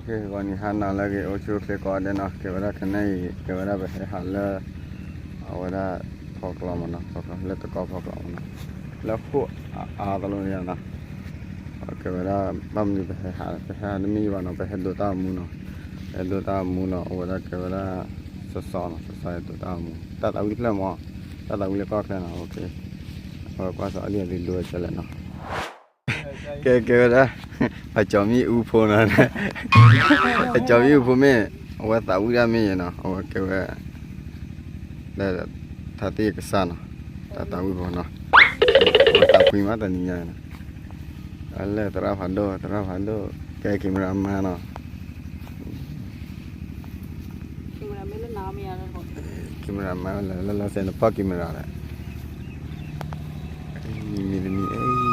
ဂီၤနံၤဟါနၤလၢအဂ့ၤ အိၣ်ဆူၣ်အိၣ်ချ့ကိးဂၤဒဲးနီၤ, ကဲဝဲဒၣ်ခဲနံၤအံၤ ကဲဝဲဒၣ်ပဟဲဟးလၢ အဝဲဒၣ်ဖီကျီမ့ၢ်နီၤ, ဖီကျီ လၢတကီၢ်ဖီကျီမ့ၢ်နီၤ, လၢဃိၣ်အါအါသလိန့ၣ်နီၤ, ကဲဝဲဒၣ် ဘၣ်မနုၤပဟဲဟး ပဟဲဟးတမ့ၢ်ဘၣ်နီၤ, ပဟဲဒိတၢ်ဂီၤမူနီၤ, ပဟဲဒိတၢ်ဂီၤမူနီၤ, အဝဲဒၣ်ကဲဝဲဒၣ် စီစီနီၤ, စီစီယဲဒိတၢ်ဂီၤမူ, တၢ်သးဝံၣ်ဖျၢၣ်မ့ၢ်, တၢ်သးဝံၣ်လၢကီၢ်ချၢနီၤ, အဝဲကွၢ်စီၤအလံၣ်အသုဒိဝဲကဲလဲၣ်နီၤ ကဲ ကဲဝဲဒၣ် ပှၤကၠီၤမ့ၣ်အူဖိနီၤ, ပှၤကၠီၤမ့ၣ်အူဖိမ့ၢ် အဝဲသးဝံၣ်ဒၣ်မ့ၢ်ယဲနီၤ, အဝဲကဲဝဲ လၢ ထါသ့ၣ်ကစၢ်နီၤ, တၢ်သးဝံၣ်ဖိနီၤ, အဝဲသးဖှံမးတနံၤညါနီၤ, အလၢသရၣ်ဖးဒိၣ် သရၣ်ဖးဒိၣ် ကဲ cameraman နီၤ cameraman လၢလၢလၢစဲးနဖီၣ် camera လဲၣ်, မံၤတမံၤ တၢ်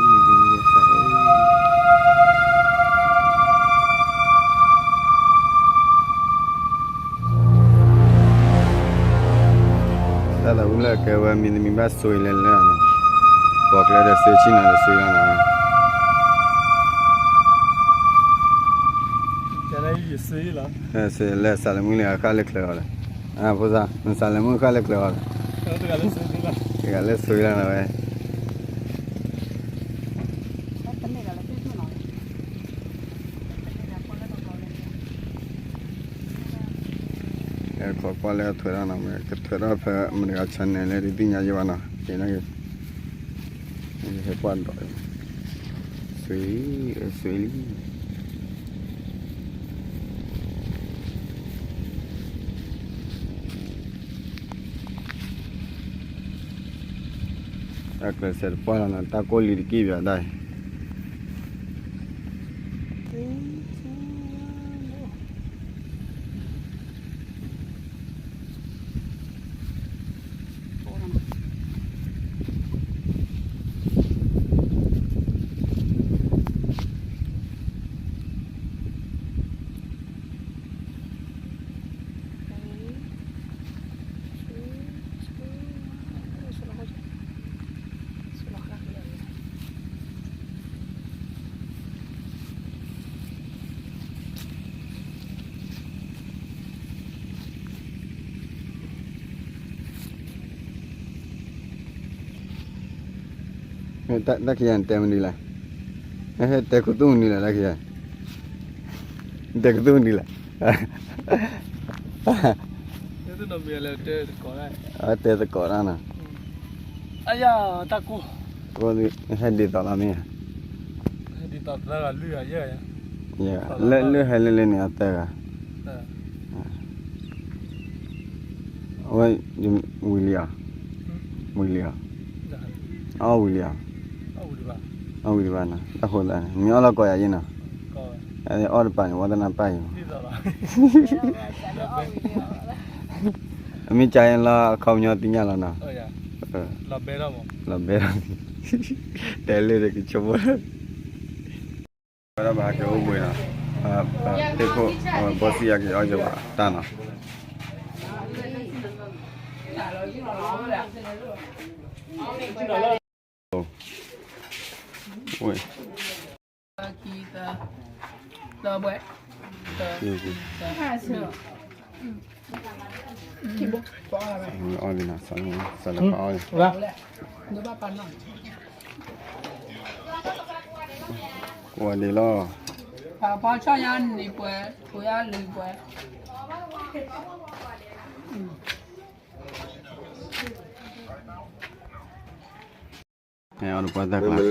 သးဝံၣ်လၢကဲဝဲမံၤတမံၤဘၣ်ဆိအံၤလဲၣ်လဲၣ်နီၤ, ပှၤကျဲဒီးဆိဆံၣ်နီၤဒီးဆိလီၤနီၤ, လၢစးလၢမုၢ်လံအဃၣ်လၢချၢအီၤလဲၣ်, ဖိသၣ် နစးလၢမုၢ်ဃၣ်လၢချၢအီၤလဲၣ်, တဂၤလၢဆိလီၤနီၤဝဲ ခိးကွၢ်လၢအထွဲထီၣ်နီၤ, ကထွဲထီၣ်ဖဲမတၤတဂၤ channel လဲၣ် တသ့ၣ်ညါယဲဘၣ်နီၤ, ကဲနာ်က့ၤ ဟဲကွၢ်ဒီး ဆွံ ဆွံလံ တၢ်ကျဲးစၢးတပှၢ်လီၤနီၤ, တၢ်ကိၢ်လံတက့ၢ်ပၠးဒၣ်အံၤ တၢ်ခံဂၤနတဲမနုၤလဲၣ်, တဲခူသူၣ်မနုၤလဲၣ်, တၢ်ခံဂၤ နတဲခူသူၣ်မနုၤလဲၣ်, တဲသကိးတၢ်နီၤ, ဟဲဒ်သိးလီၤမ့ၢ်ဧါ, လၢဟဲဒ်သိးလၢမ့ၢ်ဧါ, ယဲၢ်, လၢဟဲလၢလၢန့ၣ်အသၢဂၤ, အဝဲ ဝံၤလံဧါ, အီၣ်ဝံၤလံဧါ, အီၣ်ဝံၤတဘၣ်နီၤ, တၢ်ဃိသးန့ၣ် မ့ၢ်အီၣ်လီၤကိးယၤယ့ၢ်နီၤ, အီၣ်တပၤန့ၣ် ဝါသနၢ်ပၢ်ယ့ၢ်မး, အမ့ၢ်ကါယဲလီၤ အခီပညီသ့ၣ်ညါလီၤနီၤ, လီၤဘဲလီၤ, တဲလၢတကဆိဖိ ဝဲဒၣ်ဘၣ်ဟဲက့ၤအိၣ်ဘှံးနီၤ, သ့ၣ်ခိၣ် ဘီစံယၤက့ၤအီၣ်ယဘၣ်တၢ်နီၤ, အီၣ်လံနီၤ, စးလၢပှၤအီၣ်လံ, ကွၢ်ဒံးလီၤ, ပှၤဆီညါန့ၣ်ပှဲၤ ပှဲၤအါလံပှ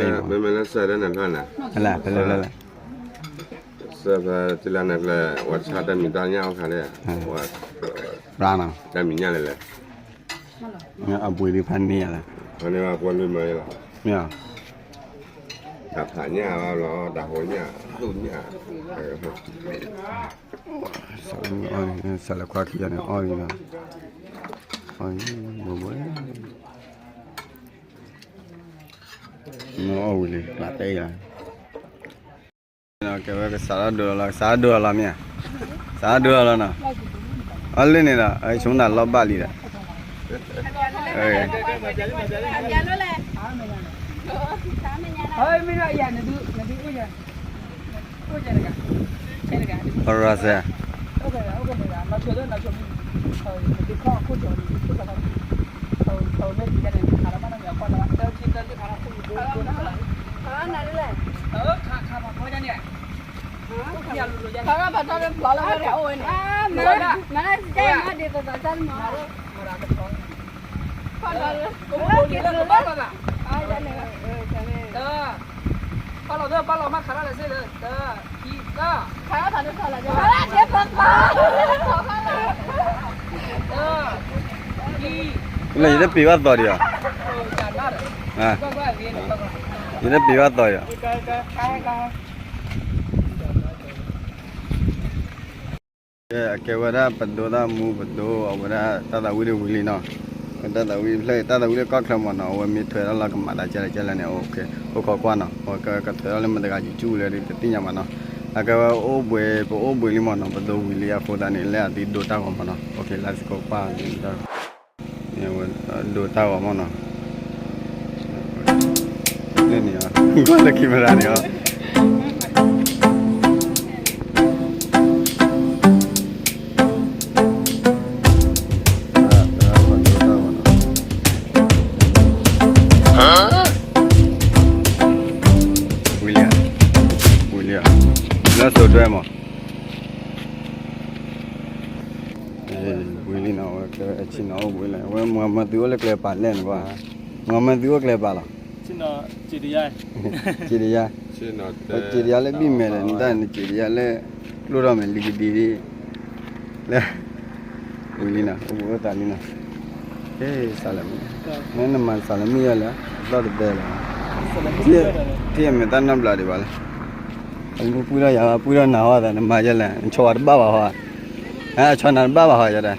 ဲၤ မ့မ့ၢ်လၢစၢၤလၢနဖျါနၤ, ဖဲလၢဖဲလၢ, စၢၤဖဲတလါနဖျါ ဝဲဆါတၢ်မံၤတၢ်ညၣ်အိၣ်ခါလဲၣ်, ဝဲ, တၢ်မံၤညၣ်လဲၣ်လဲၣ်, အဘှံးဒံးဖးန့ၢ်ယၤလဲၣ်, ဖးန့ၢ်ဘၣ်ကွၢ်လွံၢ်မၢလီၤ, မ့ၢ်, တၢ်ဖးညၣ်ဘၣ်လီၤ တၢ်ဟိညၣ်, ဒိၣ်ညၣ်, စးလၢခွါခံဂၤန့ၣ်အီၣ်လံနီၤ, အီၣ်လံ, ဘိဘိ, နအီၣ်ဝံၤလံ လၢတဲယၤ, ကဲဝဲကစးထီၣ်ဒိလီၤလီၤ ကစးထီၣ်ဒိလီၤလီၤမ့ၢ်ဧါ, ကစးထီၣ်ဒိလီၤလီၤနီၤ, အီၣ်လၢန့ၣ်ဒီး ဆိကမိၣ်လီၤဘၣ်လံဒီး, မ့ၢ်ဧါ, ရၢစဲ လၢယတပံၤဘၣ်သီဒံးဧါ, ယတပံၤဘၣ်သီဒံးဧါ. အကဲဝဲဒၣ်ပဒိသၣ်မူပဒိ အဝဲဒၣ်တၢ်သးဝံၣ်ဒ်ဝံၤလံနီၤ, တၢ်သးဝံၣ်ဖျၢၣ် တၢ်သးဝံၣ်လၢကီၢ်ချၢမ့ၢ်နီၤ, အဝဲမ့ၢ်ထွဲထီၣ်လၢကမၤတၢ်ကဲလဲၣ်ကဲလဲၣ်န့ၣ် အိၣ်ခိးကွၢ်နီၤ, အဝဲကထွဲထီၣ်လၢမတၤတဂၤယကၠူလဲၣ်တသ့ၣ်ညါဘၣ်နီၤ, အကဲဝဲအိၣ်ဘှံး ပအိၣ်ဘှံးလံမ့ၢ်နီၤ, ပဒိဝံၤလံအဃိသတးန့ၣ် လၢအသံဒိတၢ်ဂီၤမ့ၢ်နီၤ, အိၣ်ခိးလၢစကိးကွၢ် ဒိတၢ်ဂီၤမ့ၢ်နီၤ, န့ၣ် ကွၢ်လၢခံမရၤန့ၣ်အီၤ ဝံၤလံဧါ, ဝံၤလံဧါ, လၢစိၤဒွဲမး, ဝံၤလံနီၤ, ဝဲဆ့ၣ်နီၤအိၣ်ဘှံးလံ, ဝဲမုၢ်မၤသုအိၣ်လၢကျဲပာ်လဲၣ်န့ၣ်ကွၢ်, မုၢ်မၤသုအိၣ်ကျဲပာ်လီၤ, စ့ဒယါ, စ့ဒယါလၢဘံၣ်မဲာ်ဒီး နတၢ်နစ့ဒယါလၢ ကျိၣ်ထီၣ်မဲာ်လံကဒံဒံ လၢ ဝံၤလံနီၤ, အိၣ်ဘှံးအိၣ်သးလံနီၤ, စးလဲၤမုၢ်, မ့ၢ်နမၤစးလဲၤမုၢ်ယါလဲၣ်, အသီၣ်တဘဲလီၤ, ထံၣ်မဲာ်တၢ်နီတဘျီဒံးဘၣ်လဲၣ်, အမုၢ်ပှံၢ်ထီၣ်ယၤ ပှံၢ်ထီၣ်နၤဟီသး နမၤယါလဲၣ်, နဆီဝဲတဘၣ်ဘၣ်ဟီ, အဆီနၤတဘၣ်ဘၣ်ဟီယၤဒီး